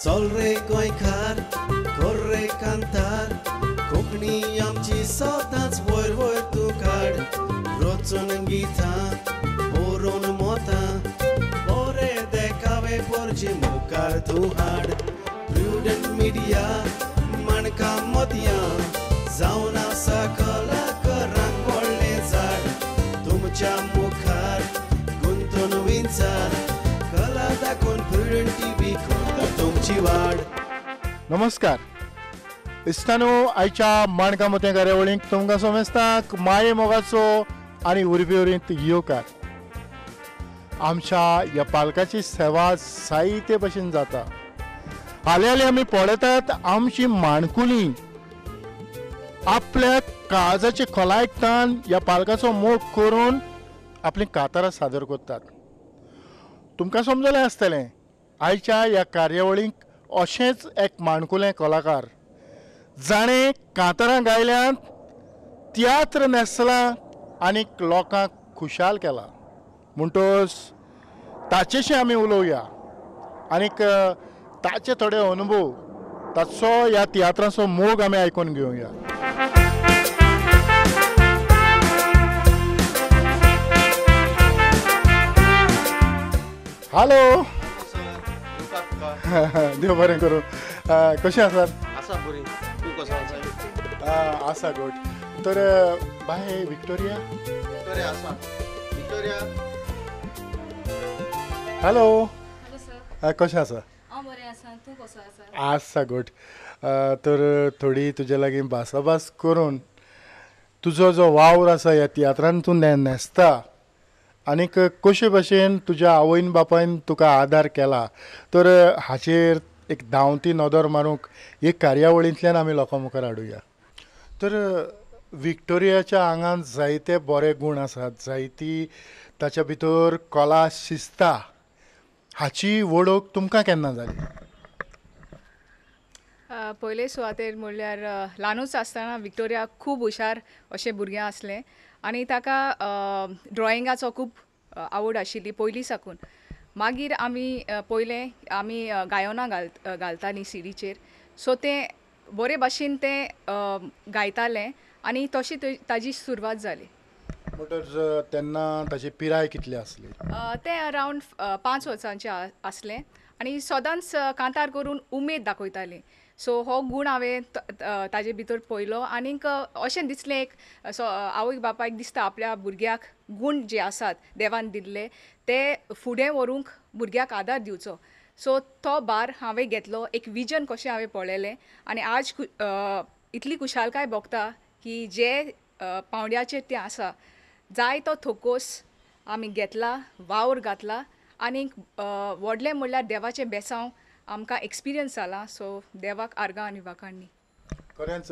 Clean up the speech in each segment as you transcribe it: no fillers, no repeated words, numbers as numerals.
चल रे गोंयकार कर रे कांतार, कोंकणी आमची सदांच वयर वयर तूं काड। रचून गितां बरोवन मोतां, बरे देखावे पोरचे मुखार तूं हाड। प्रुडंट मिडिया माणकां मोतयां, जावन आसा कलाकारांक व्हडलें झाड। तुमच्या मुखार गुंतून विंचार, कला दाखोवन प्रुडंट टीव्ही करता तुमची वाड। नमस्कार इश्टांनो, आयच्या माणकां मोतयां कार्यावळींक तुमकां समेस्तांक माये मोगाचो आनी उर्बेवरींत येवकार। आमच्या ह्या पालकाची सेवा जायते भशेन जाता। हालीं हालीं आमी पळयतात आमची माणकुली आपल्या काळजाचे खोलायकतान ह्या पालकाचो मोग करून आपलीं कातारां सादर करतात। तुमकां समजलें आसतलें आयच्या ह्या कार्यावळींक अशेंच एक माणकुलें कलाकार जाणें कांतारां गायल्यांत, तियात्र न्हेसला आनी लोकांक खुशाल केला। म्हणटकच ताचेशी आमी उलोवया आनीक ताचे थोडे अनुभव, ताचो ह्या तियात्राचो मोग आमी आयकून घेवया। हॅलो, देव बरें करूं। कशें आसात? आसा बरी, तूं कसो आसा? आसा गुड। तर बाय विक्टोरिया, विक्टोरिया आसा। विक्टोरिया, हॅलो, कशें आसा? हांव बरें आसा, तूं कसो आसा? आसा गुड। तर थोडी तुजे लागीं भासाभास करून तुजो जो वावर आसा ह्या तियात्रान तूं न्हेसता आनीक कशे भशेन तुज्या आवयन बापायन तुका आदार केला, तर हाचेर एक धांवती नदर मारूंक एक कार्यावळींतल्यान आमी लोकां मुखार हाडुया। तर विक्टोरियाच्या आंगांत जायते बरे गूण आसात, जायती ताच्या भितर कला शिजता, हाची वळख तुमकां केन्ना जाली? पयले सुवातेर म्हणल्यार ल्हानूच आसतना विक्टोरिया खूब हुशार अशें भुरगें आसलें आनी ताका ड्रॉइंगाचो खूब आवड आशिल्ली पयलीं साकून। मागीर आमी पयलें आमी गायनां घालतालीं सिडीचेर, सो तें बरे भाशेन तें गायतालें आनी तशी ताजी सुरवात जाली। म्हणटच तेन्ना ताची पिराय कितली आसली? तें अरावंड 5 वर्सांचें आसलें आनी सदांच कांतार करून उमेद दाखयतालें। सो हो गूण हांवें ताजे भितर पळयलो आनीक अशें दिसलें एक सो आवय बापायक दिसता आपल्या भुरग्याक गूण जे आसात देवान दिल्ले ते फुडें व्हरूंक भुरग्याक आदार दिवचो। सो तो भार हांवें घेतलो, एक विजन कशें हांवें पळयलें आनी आज इतली खुशालकाय भोगता की जे पावंड्याचेर तें आसा, जाय तो थकोस आमी घेतला, वावर घातला आनीक व्हडलें म्हणल्यार देवाचें बेसांव आमकां एक्सपिरियन्स जाला। सो देवाक आर्गां आनी वाखाणणी। खरेंच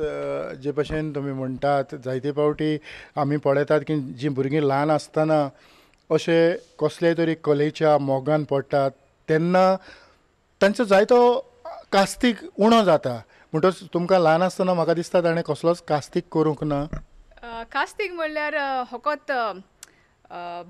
जे भशेन तुमी म्हणटात, जायते फावटी आमी पळयतात की जीं भुरगीं ल्हान आसतना अशे कसले तरी कलेच्या मोगान पडटात तेन्ना तांचो जायतो कास्तीक उणो जाता। म्हणटच तुमकां ल्हान आसतना म्हाका दिसता ताणें कसलोच कास्तीक करूंक ना? कास्तीक म्हणल्यार फकत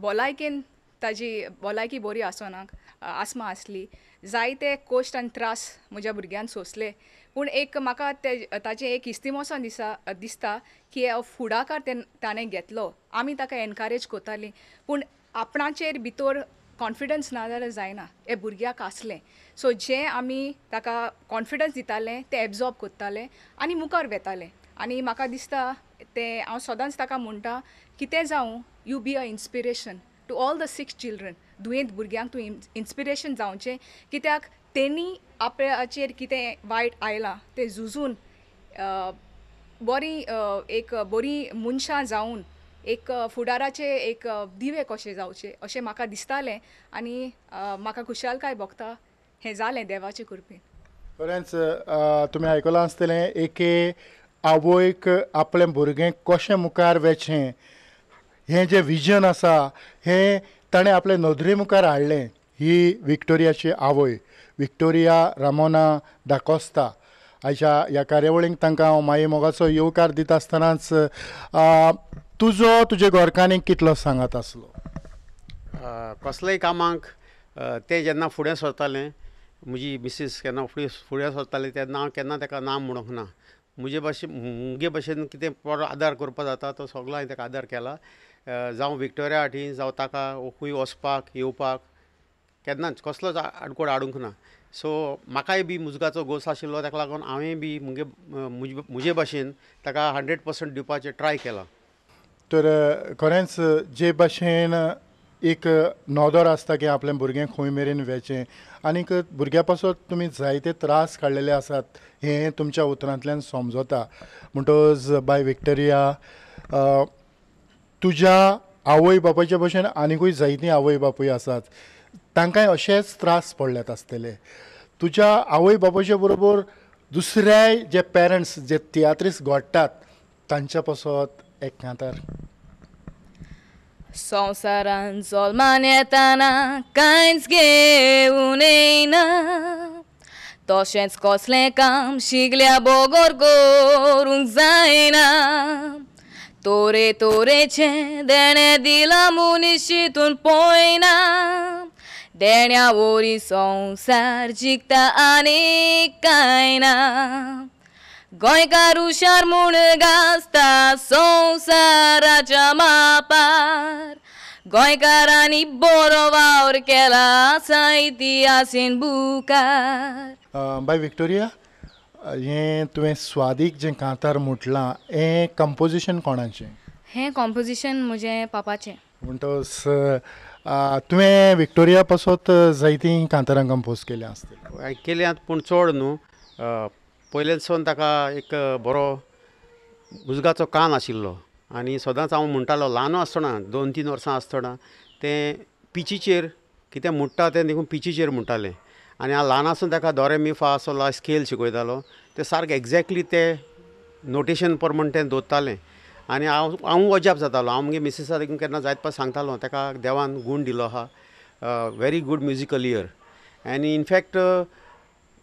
भलायकेन ताजी भलायकी बरी आसना, आसमा आसली, जायते कश्ट आनी त्रास म्हज्या भुरग्यान सोंसले। पूण एक म्हाका ताचें एक इस्तिमोसान दिसता की फुडाकार ताणें घेतलो। आमी ताका एनकरेज करतालीं पूण आपणाचेर भितर कॉन्फिडन्स ना जाल्यार जायना, हे भुरग्याक आसलें। सो जें आमी ताका कॉन्फिडन्स दितालें तें एब्जॉर्ब करतालें आनी मुखार वेतालें। आनी म्हाका दिसता तें हांव सदांच ताका म्हणटा, कितें जावं, you be a inspiration to all the 6 children. दुयेंत भुरग्यांक तूं इन्स्पिरेशन जावचें, कित्याक तेणी आपल्याचेर कितें वायट आयलां तें झुजून बरी एक बरी मनशां जावन एक फुडाराचे एक दिवे कशे जावचे अशें म्हाका दिसतालें आनी म्हाका खुशालकाय भोगता हें जालें देवाचे कृपेन। खरेंच तुमी आयकलां आसतलें एके आवयक आपलें भुरगें कशें मुखार वेचें हें जें विजन आसा हें ताणें आपले नदरे मुखार हाडलें। ही विक्टोरियाची आवय विक्टोरिया रामोना दाकोस्ता आयच्या ह्या कार्यावळींक तांकां हांव माये मोगाचो येवकार दिता आसतनाच तुजो तुजे घरकान्नीक कितलो सांगात आसलो? कसलेय कामाक ते जेन्ना फुडें सरतालें म्हजी मिसीस केन्ना फुडें फुडें सरताली तेन्ना हांव केन्ना ताका ना म्हणूंक ना. म्हजे भाशेन मुगे भाशेन कितें बरो आदार करपा जाता तो सगलो हांवें ताका आदार केला. जावं विक्टोरिया हाटी जावं ताका खंय वचपाक येवपाक केन्नाच कसलोच आडकोळ हाडूंक ना. सो म्हाकाय बी मुजगाचो घोस आशिल्लो, ताका लागून हांवें बी मुगे म्हजे भाशेन ताका 100% दिवपाचें ट्राय केलां. तर खरेंच जे भाशेन एक नदर आसता की आपलें भुरगें खंय मेरेन वेचें आनीक भुरग्या पासत तुमी जायते त्रास काडलेले आसात हें तुमच्या उतरांतल्यान समजता. म्हणटकच बाय विक्टोरिया, तुज्या आवय बापायच्या भशेन आनिकूय जायतीं आवय बापूय आसात, तांकांय अशेच त्रास पडल्यात आसतले. तुज्या आवय बापायच्या बरोबर दुसऱ्याय जे पेरंट्स जे तियात्रीस घडटात तांच्या पासत एक कांतार. संवसारान जल्मान येताना कांयच घेवन येयना, तशेंच कसलें काम शिकल्या बगर करूंक जायना. तोरे तोरेचें देणें दिलां मनीस चिंतून पळयना, देण्या वरी संवसार जिखता आनी कांय ना. गोंयकार हुशार म्हूण गाजता संवसाराच्या मापार, गोंयकारांनी बरो वावर केला आसा इतिहासीन बुकार. बाय विक्टोरिया, हें तुवें स्वादीक जें कांतार म्हटलां हें कंपोजिशन कोणाचें? हें कंपोजिशन म्हजें पापाचें. म्हणटकच तुवें विक्टोरिया पासत जायतीं कांतारां कंपोज केल्यां आसतलीं? केल्यांत पूण चड न्हू. पयलेच सावन ताका एक बरो मुजगाचो कान आशिल्लो आनी सदांच हांव म्हणटालो ल्हान आसतना 2-3 वर्सां आसतना तें पिचीचेर कितें म्हणटा तें देखून पिचीचेर म्हणटालें. आनी हांव ल्हान आसून ताका दोरे मी फा सो ला स्केल शिकयतालो, तें सारकें एग्जॅक्टली तें नोटेशन प्रमाण तें दवरतालें. आनी हांव हांव अजाप जातालो. हांव मुगे मिसिसा देखून केन्ना जायत पास सांगतालो ताका देवान गूण दिलो आहा, very good musical ear. आनी in fact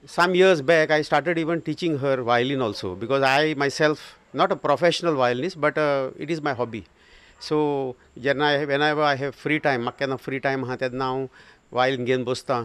some years back I started even teaching her violin also, because I myself not a professional violinist but it is my hobby. So जेन्ना whenever I have free time, म्हाका केन्ना free time आहा तेन्ना हांव violin घेवन बसता.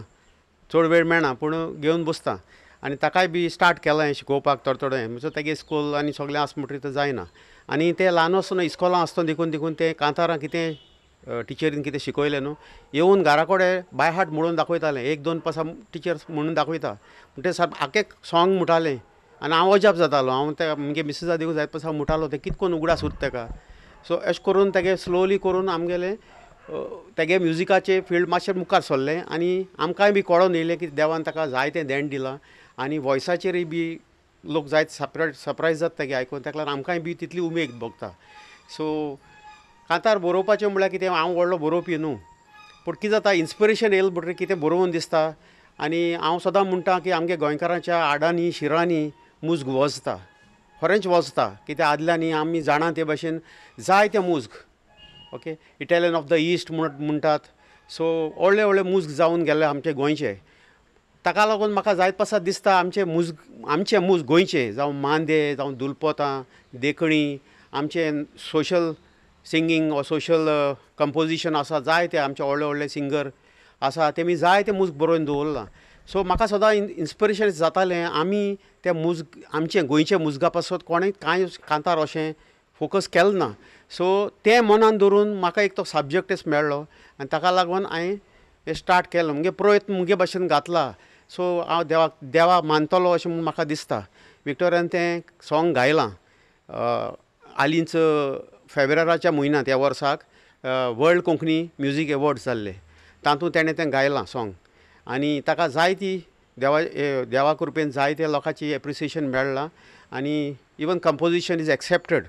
चड वेळ मेळना पूण घेवन बसता. आनी ताकाय बी स्टार्ट केलां शिकोवपाक थोडें थोडें, म्हणजे तेगे स्कूल आनी सगळें आसा म्हणटकीर तें जायना. आनी तें ल्हान आसतना इस्कोलां आसतना देखून देखून तें कांतारां कितें टिचरीन कितें शिकयलें न्हू येवन घरा कडेन बाय हार्ट म्हणून दाखयतालें. 1-2 पासां टिचर्स म्हणून दाखयता म्हणटे सारकें आख्खें सॉंग म्हणटालें. आनी हांव अजाप जातालो. हांव त्या मुगे मिसिसा देखून जायत पासा म्हणटालो तें कितकोन उगडास उरता तेका. सो अशें करून तेगे स्लोली करून आमगेलें तेगे म्युजिकाचें फिल्ड मातशें मुखार सरलें आनी आमकांय बी कळोन येयलें की देवान ताका जायतें देण दिलां. आनी वॉयसाचेरूय बी लोक जायत सरप्रायज जाता तेगे आयकून, ताका लागून आमकांय बी तितली उमेद भोगता. सो कांतार बरोवपाचें म्हणल्यार कितें हांव व्हडलो बरोवपी न्हू, पूण कितें जाता इन्स्पिरेशन येयलें म्हणटकीर कितें बरोवन दिसता. आनी हांव सदां म्हणटा की आमगे गोंयकारांच्या आडांनी शिरांनी मुज्ग वजता, खरेंच वजता. कित्याक आदल्यांनी आमी जाणा ते भाशेन जायते मुज्ग, okay, Italian of the east म्हणटात. सो व्हडले व्हडले मुज्ग जावन गेले आमचे गोंयचे. ताका लागून म्हाका जायत पासात दिसता आमचे मुज्ग, आमचे मुज्ग गोंयचे, जावं मांदे जावं दुलपोतां देखणी, आमचे सोशल सिंगींग वा सोशल कंपोजिशन आसा जायते आमचे व्हडले व्हडले सिंगर आसा तेमी जायते मुज्ग बरोवन दवरलां. सो म्हाका सदां इन्स्पिरेशन जातालें आमी त्या मुज्ग आमचे गोंयचे मुजगा पासत कोणें कांय कांतार अशें फोकस केलें ना. सो तें मनान धरून म्हाका एक तो सब्जॅक्टच मेळ्ळो आनी ताका लागून हांवें हें स्टार्ट केलें. मुगे प्रयत्न मुगे भाशेन घातला. सो हांव देवाक देवा मानतलो अशें म्हूण म्हाका दिसता. विक्टोरियान तें सॉंग गायलां हालींच फेब्रुवाराच्या म्हयन्यांत ह्या वर्साक वर्ल्ड कोंकणी म्युजीक एवॉर्ड जाल्ले तातूंत तेणें तें गायलां सॉंग. आनी ताका जायती देवा देवा कृपेन जायते लोकांची एप्रिसिएशन मेळ्ळां आनी even composition is accepted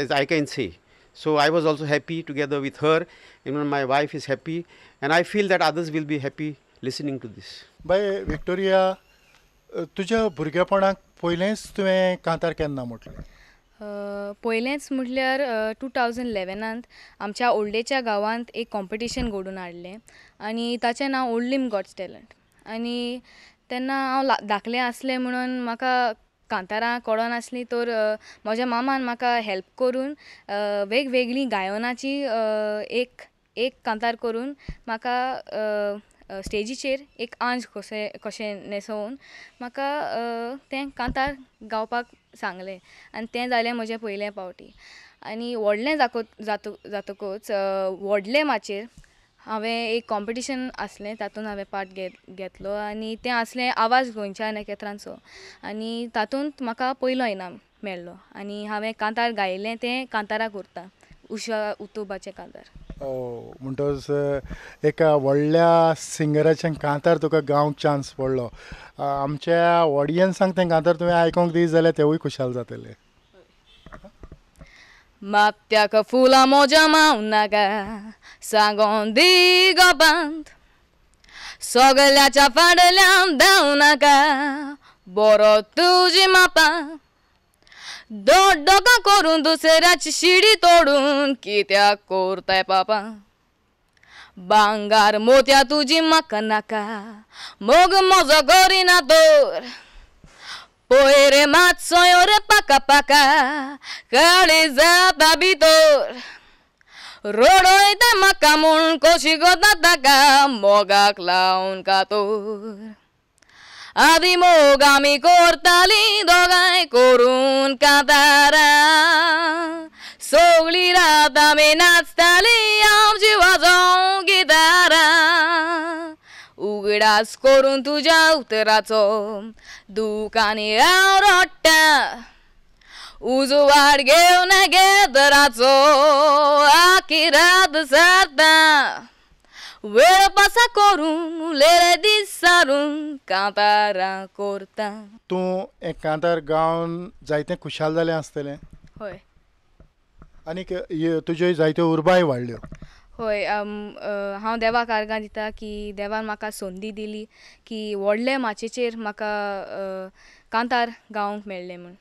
as I can see. So I was also happy together with her, even my wife is happy and I feel that others will be happy listening to this. Bye Victoria, तुज्या भुरगेपणाक पयलेंच तुवें कांतार केन्ना म्हटलें? पयलेंच म्हटल्यार 2011 आमच्या ओल्डेच्या गांवांत एक कॉम्पिटिशन घडोवन हाडलें आनी ताचें नांव ओल्डीम गॉड्स टॅलंट. आनी तेन्ना हांव धाकलें आसलें म्हणून म्हाका कांतारां कळनासलीं, तर म्हज्या मामान म्हाका हेल्प करून वेगवेगळीं गायनाची एक एक कांतार करून म्हाका स्टेजीचेर एक आंज कशें कशें न्हेसोवन म्हाका तें कांतार गावपाक सांगलें आनी तें जालें म्हजें पयलें पावटी. आनी व्हडलें जातकूच व्हडले माचयेर हांवें एक कॉम्पिटिशन आसलें तातूंत हांवें पार्ट घेतलो आनी तें आसलें आवाज गोंयच्या नखेत्रांचो आनी तातूंत म्हाका पयलो इनाम मेळ्ळो आनी हांवें कांतार गायिल्लें तें कांतारा करता, उषा उतुबाचें कांतार. म्हणटच एका व्हडल्या सिंगराचें कांतार तुका गावंक चान्स पडलो. आमच्या ऑडियन्सांक तें कांतार तुवें आयकोंक दी जाल्यार तेवूय खुशाल जातले. मात्याक फुलां म्हज्या मावनाका सांगोन दी गोपांत, सगल्याच्या फाटल्यान धांव नाका बरो तुजी मापा, दोड दोगां करून दुसऱ्याची शिडी तोडून कित्याक करताय पापा, भांगार मोत्या तुजी म्हाका नाका मोग म्हजो करिना तर, पळय रे मातसो यो रे पाका पाका काळी जाता भितर, रडयता म्हाका म्हूण कशी गोता ताका मोगाक लावन कातोर, आदी मोग आमी करताली दोगांय करून कांतारां, सगळी रात आमी नाचताली आमची वाजोवंक गिटारां, उगडास करून तुज्या उतराचो दुकांनी हांव रडटा, उजवाड घेवन गेदराचो आखी रात सारता, वेळ पासा करून उलयले दीस सारून कांतारां करता. तूं एक कांतार गावन जायतें खुशाल जालें आसतलें. हय. आनीक तुज्यो जायत्यो उर्बाय वाडल्यो. हय, हांव देवाक आर्गां दिता की देवान म्हाका संदी दिली की व्हडले माचयेचेर म्हाका कांतार गावंक मेळ्ळें म्हूण.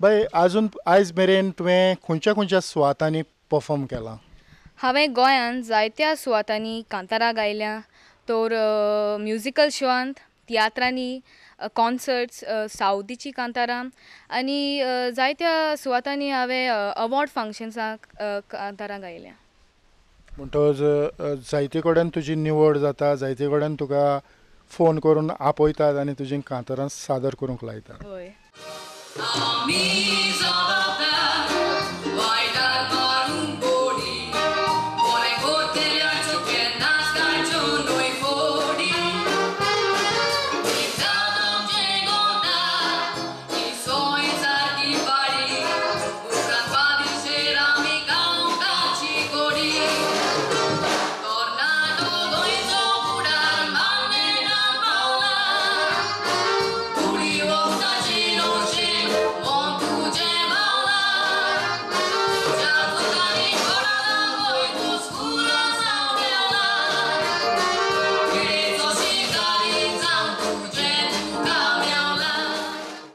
बाय, आजून आयज मेरेन तुवें खंयच्या खंयच्या सुवातांनी परफॉर्म केलां? हांवें गोंयांत जायत्या सुवातांनी कांतारां गायल्या, तर म्युजिकल शोवांत, तियात्रांनी, कॉन्सर्ट्स, सावदीची कांतारां आनी जायत्या सुवातांनी हांवें अवॉर्ड फंक्शन्साक कांतारां गायल्या. म्हणटकच जायते कडेन तुजी निवड जाता, जायते कडेन तुका फोन करून आपयतात आनी तुजी कांतारां सादर करूंक लायतात. हय.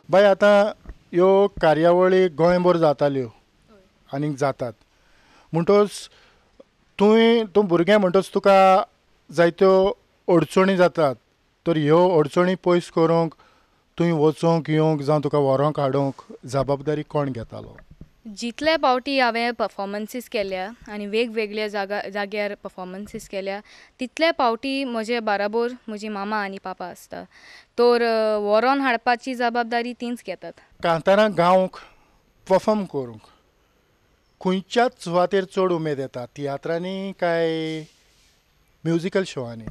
बाय, आतां ह्यो कार्यावळी गोंयभर जाताल्यो आनीक जातात, म्हणटकच तुवें तूं भुरगें म्हणटकच तुका जायत्यो अडचणी जातात, तर ह्यो अडचणी पयस करूंक तुवें वचूंक येवंक जावं तुका व्हरोंक हाडूंक जबाबदारी कोण घेतालो? जितले पावटी हांवें परफॉर्मन्सीस केल्या आनी वेगवेगळ्या जाग्यार परफॉर्मन्सीस केल्या तितले पावटी म्हजे बाराबोर म्हजी मामा आनी पापा आसता, तर व्हरोन हाडपाची जबाबदारी तींच घेतात. कांतारां गावंक परफॉर्म करूंक खंयच्याच सुवातेर चड उमेद येता, तियात्रांनी काय म्युजिकल शोवांनी?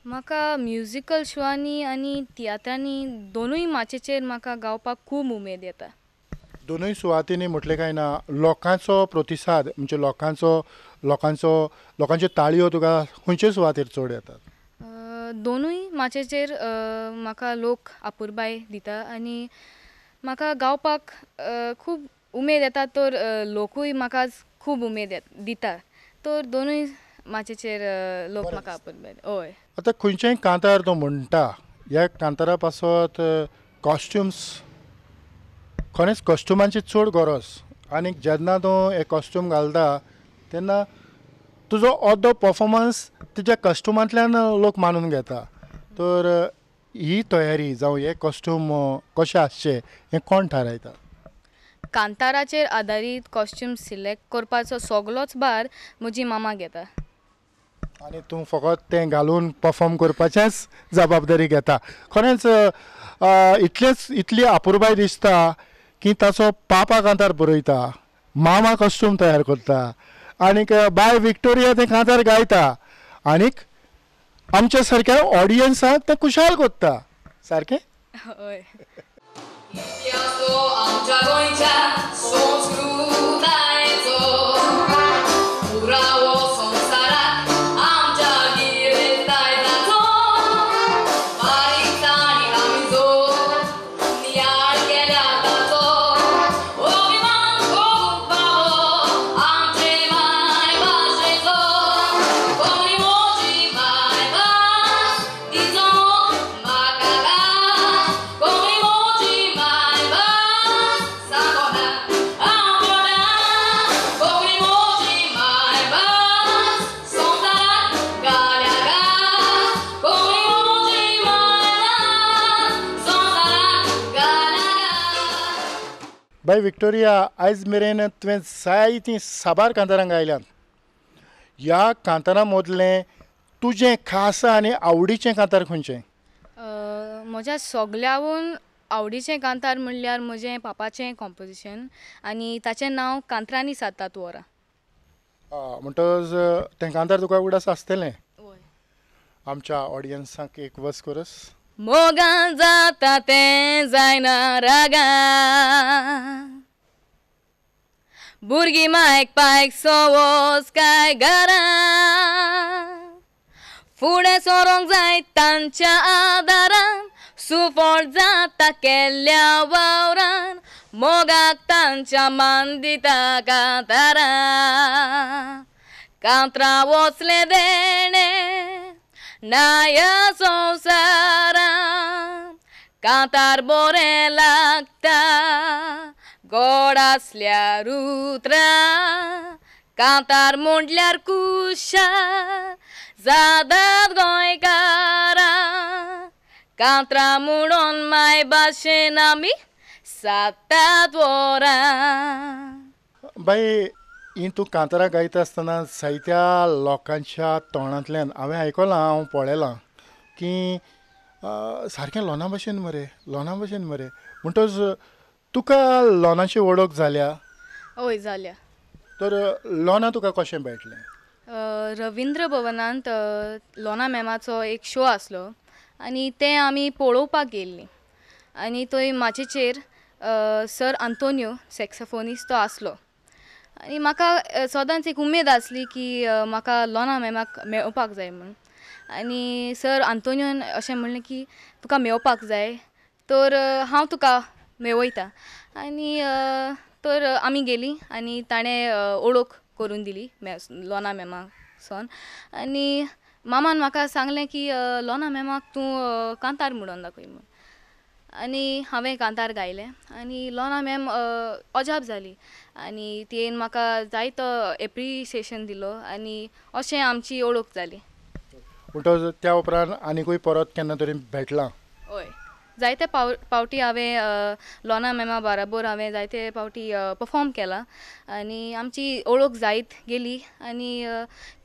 म्हाका म्युजिकल शोवांनी आनी तियात्रांनी दोनूय माचयेचेर म्हाका गावपाक खूब उमेद येता. दोनूय सुवातींनी म्हटलें काय ना लोकांचो प्रतिसाद म्हणजे लोकांचो लोकांचो लोकांच्यो ताळयो तुका खंयचे सुवातेर चड येतात? दोनूय माचयेचेर म्हाका लोक आपुरबाय दिता आनी म्हाका गावपाक खूब उमेद येता, तर लोकूय म्हाका खूब उमेद दिता, तर दोनूय माचयेचेर लोक म्हाका आपुरबाय. हय. आतां खंयचेंय कांतार तूं म्हणटा, ह्या कांतारा पासत कॉस्ट्युम्स, खरेंच कॉस्ट्युमांची चड गरज, आनी जेन्ना तूं एक कॉस्ट्यूम घालता तेन्ना तुजो अर्दो परफॉर्मन्स तुज्या कॉस्ट्युमांतल्यान लोक मानून घेता. तर ही तयारी जावं हे कॉस्ट्यूम कशें आसचें हें कोण थारायता? कांताराचेर आदारीत कॉस्ट्यूम सिलेक्ट करपाचो सगलोच भार म्हजी मामा घेता आनी तूं फकत तें घालून परफॉर्म करपाचेंच जबाबदारी घेता. खरेंच इतलेंच इतली अपुरबाय दिसता की ताचो पापा कांतार बरयता, मामा कॉस्ट्यूम तयार करता आनीक बाय विक्टोरिया तें कांतार गायता आनीक आमच्या सारक्या ऑडियन्साक तें खुशाल करता. सारकें? हय. बाय विक्टोरिया, आयज मेरेन तुवें जायतीं साबार कांतारां गायल्यांत. ह्या कांतारां मदलें तुजें खास आनी आवडीचें कांतार खंयचें? म्हज्या सगल्याहून आवडीचें कांतार म्हणल्यार म्हजें पापाचें कॉम्पोजिशन आनी ताचें नांव कांतरांनी सादतात वरां. म्हणटकच तें कांतार तुका उगडास आसतलें. आमच्या ऑडियन्साक एक वस करस. मोगान जाता तें जायना रागान, भुरगीं मायक पायक सवोस काय घरान, फुडें सरोंक जाय तांच्या आदारान, सुफळ जाता केल्ल्या वावरान, मोगाक तांच्या मान दिता कांतारां, कांतरां वचलें देणें नाया संवसारान, कांतार बरें लागता गोड आसल्यार उतरां, कांतार म्हटल्यार खुशाल जातात गोंयकारां, कांतरां म्हणून मायभाशेन आमी सातात वरां. बाय, ही तूं कांतारां गायता आसतना जायत्या लोकांच्या तोंडांतल्यान हांवें आयकलां, हांव पळयलां की सारकें लोना भशेन मरे, लोना भशेन मरे. म्हणटच तुका लोनाची वळख जाल्या? हय, जाल्या. तर लोना तुका कशें मेळटलें? रविंद्र भवनांत लोना मॅमाचो एक शो आसलो आनी तें आमी पळोवपाक गेल्लीं आनी थंय माचयेचेर सर आंतोनियो सॅक्सोफोनिस्ट तो आसलो आनी म्हाका सदांच एक उमेद आसली की म्हाका लोना मॅमाक मेळपाक जाय म्हूण. आनी सर आंतोनियोन अशें म्हणलें की तुका मेळपाक जाय तर हांव तुका मेळयता. आनी तर आमी गेलीं आनी ताणें वळख करून दिली लोना मॅमाक सोन. आनी मामान म्हाका सांगलें की लोना मॅमाक तूं कांतार म्हणून दाखय म्हूण. आनी हांवें कांतार गायलें आनी लोना मॅम अजाप जाली आनी तियेन म्हाका जायतो एप्रिसिएशन दिलो आनी अशें आमची वळख जाली. म्हणटकच त्या उपरांत आनीकूय परत केन्ना तरी भेटलां? हय, जायते पावटी हांवें लोना मॅमा बराबर हांवें जायते पावटी परफॉर्म केलां आनी आमची वळख जायत गेली आनी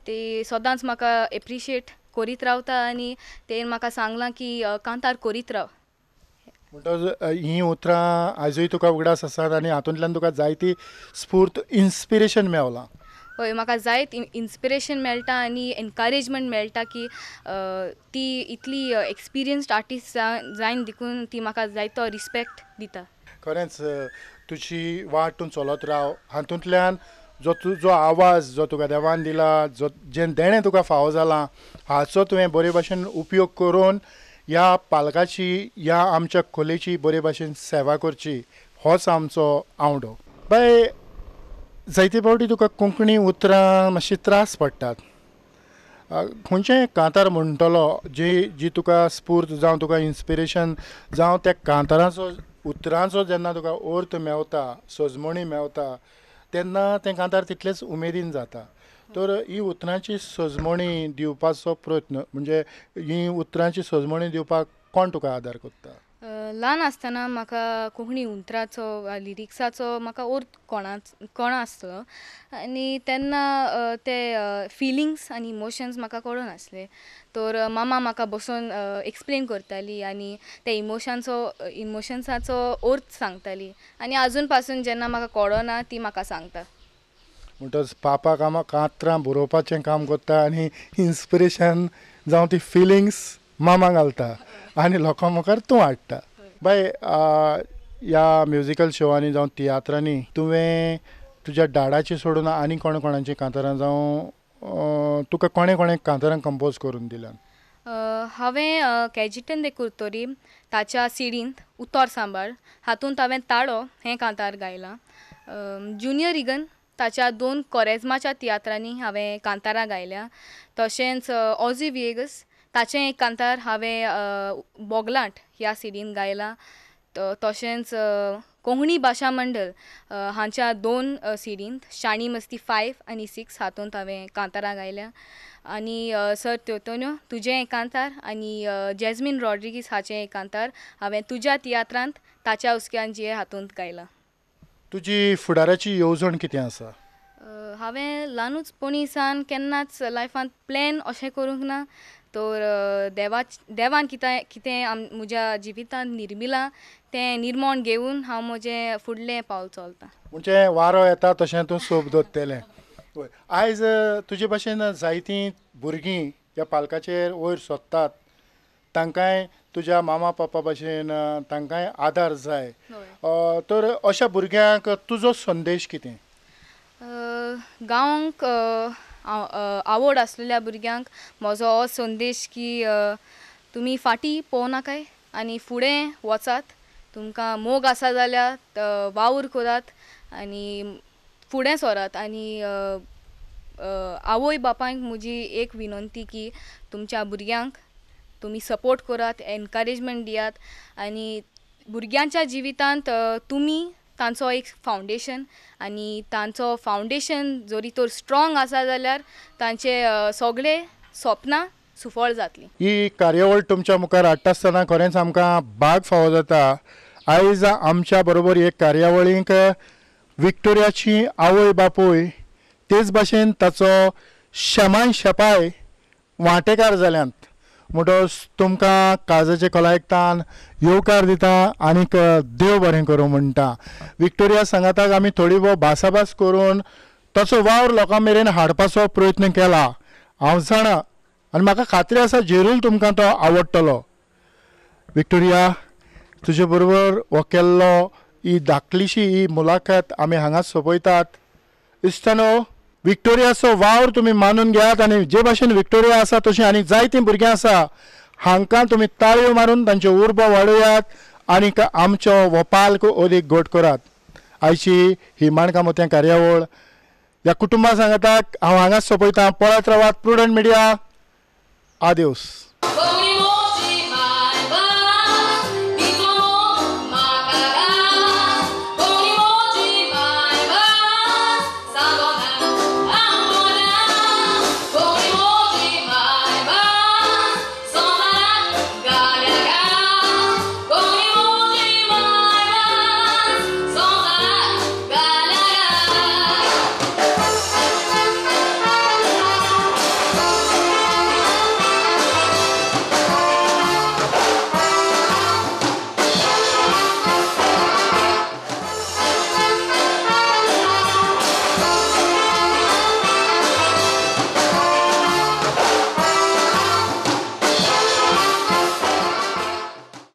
ती सदांच म्हाका एप्रिशिएट करीत रावता आनी तेणें म्हाका सांगलां की कांतार करीत राव. म्हणटकच हीं उतरां आयजूय तुका उगडास आसात आनी हातूंतल्यान तुका जायती स्फूर्त, इन्स्पिरेशन मेवलां? हय, म्हाका जायत इन्स्पिरेशन मेळटा आनी एनकरेजमेंट मेळटा की ती इतली एक्सपिरियन्स्ड आर्टिस्ट जायन देखून ती म्हाका जायतो रिस्पेक्ट दिता. खरेंच तुजी वाट तूं चलत राव. हातूंतल्यान जो तुजो आवाज जो तुका देवान दिला, जो जें देणें तुका फावो जालां हाचो तुवें बरे भाशेन उपयोग करून ह्या पालकाची, ह्या आमच्या खोलेची बरे भाशेन सेवा करची, होच आमचो आवडो. बाय, जायते फावटी तुका कोंकणी उतरां मातशी त्रास पडटात. खंयचें कांतार म्हणटलो जी जी तुका स्फूर्त जावं तुका इन्स्पिरेशन जावं त्या कांताराचो उतरांचो जेन्ना तुका अर्थ मेवता, सजमणी मेवता, तेन्ना तें कांतार तितलेंच उमेदीन जाता. तर ही उतरांची सजमणी दिवपाचो प्रयत्न म्हणजे ही उतरांची सजमणी दिवपाक कोण तुका आदार करता? ल्हान आसतना म्हाका कोंकणी उतराचो लिरिक्साचो म्हाका अर्थ कोणा आसलो आनी तेन्ना ते फिलिंग्स आनी इमोशन्स म्हाका कळनासले. तर मामा म्हाका बसोन एक्सप्लेन करताली आनी ते इमोशन्साचो अर्थ सांगताली आनी आजून पासून जेन्ना म्हाका कळना ती म्हाका सांगता. म्हणटच पापा कामां कांतरां बरोवपाचें काम करता आनी इन्स्पिरेशन जावं ती फिलिंग्स मामा घालता आनी लोकां मुखार तूं हाडटा. बाय, ह्या म्युजिकल शोवांनी जावं तियात्रांनी तुवें तुज्या डाडाची सोडून आनी कोण कोणाची कांतारां जावं तुका कोणें कोणें कांतारां कंपोज करून दिल्यात? हांवें कॅजिटन दे कुर्तोरी ताच्या सिडींत उतर सांबाळ हातूंत हांवें ताळो हें कांतार गायलां. ज्युनियर रिगन ताच्या 2 कोरेज्माच्या तियात्रांनी हांवें कांतारां गायल्या. तशेंच ऑजी विएगस ताचें एक कांतार हांवें बोगलांट ह्या सिडीन गायलां. तशेंच कोंकणी भाशा मंडळ हांच्या 2 सिडींत शाणी मस्ती 5 आनी 6 हातूंत हांवें कांतारां गायल्या. आनी सर त्योतोन्यो तुजें एक कांतार आनी जॅस्मीन रॉड्रिगीस हाचें एक कांतार हांवें तुज्या तियात्रांत ताच्या हुस्क्यान जिये हातूंत गायलां. तुजी फुडाराची येवजण कितें आसा? हांवें ल्हानूच पणीसान केन्नाच लायफांत प्लॅन अशें करूंक ना. तर देवान कितें म्हज्या जिवितांत निर्मिलां तें निर्मोण घेवन हांव म्हजें फुडलें पावल चलतां. म्हणजे वारो येता तशें तूं सोप दवरतलें. आयज तुजे भाशेन जायतीं भुरगीं ह्या पालकाचेर वयर सोदतात, तांकांय तुज्या मामा पापा भाशेन तांकांय आदार जाय. तर अशा भुरग्यांक तुजो संदेश कितें? गांवांक आवड आसलेल्या भुरग्यांक म्हजो हो संदेश की तुमी फाटीं पळोवनाकाय आनी फुडें वचात. तुमकां मोग आसा जाल्यार वावर करात आनी फुडें सरात. आनी आवय बापायक म्हजी एक विनंती की तुमच्या भुरग्यांक तुमी सपोर्ट करात, एनकरेजमेंट दियात आनी भुरग्यांच्या जिवितांत तुमी तांचो एक फावंडेशन आनी तांचो फावंडेशन जरी तर स्ट्रॉंग आसा जाल्यार तांचे सगळे सपनां सुफळ जातली. ही कार्यावळ तुमच्या मुखार हाडटा आसतना खरेंच आमकां भाग फावो जाता. आयज आमच्या बरोबर एक कार्यावळीक विक्टोरियाची आवय बापूय तेच भाशेन ताचो शमाय शेपाय वांटेकार जाल्यात. म्हणटच तुमकां काळजाचे खोलायेकतान येवकार दिता आनीक देव बरें करूं म्हणटा. विक्टोरिया सांगाताक आमी थोडी भोव भासाभास करून ताचो वावर लोकां मेरेन हाडपाचो प्रयत्न केला. हांव जाणा आनी म्हाका खात्री आसा जेरूल तुमकां तो आवडटलो. विक्टोरिया, तुजे बरोबर हो केल्लो ही धाकलीशी ही मुलाखत आमी हांगाच सोंपयतात. इश्टानो, विक्टोरियाचो वावर तुमी मानून घेयात आनी जे भाशेन विक्टोरिया आसा तशीं आनी जायतीं भुरगीं आसा हांकां तुमी ताळयो मारून तांच्यो उर्बा वाडयात आनी आमचो हो पालक अदीक घट करात. आयची ही माणकां मोतयां कार्यावळ ह्या कुटुंबा सांगाताक हांव हांगाच सोंपयतां. पळयत रावात प्रुडंट मिडिया. आदेवस.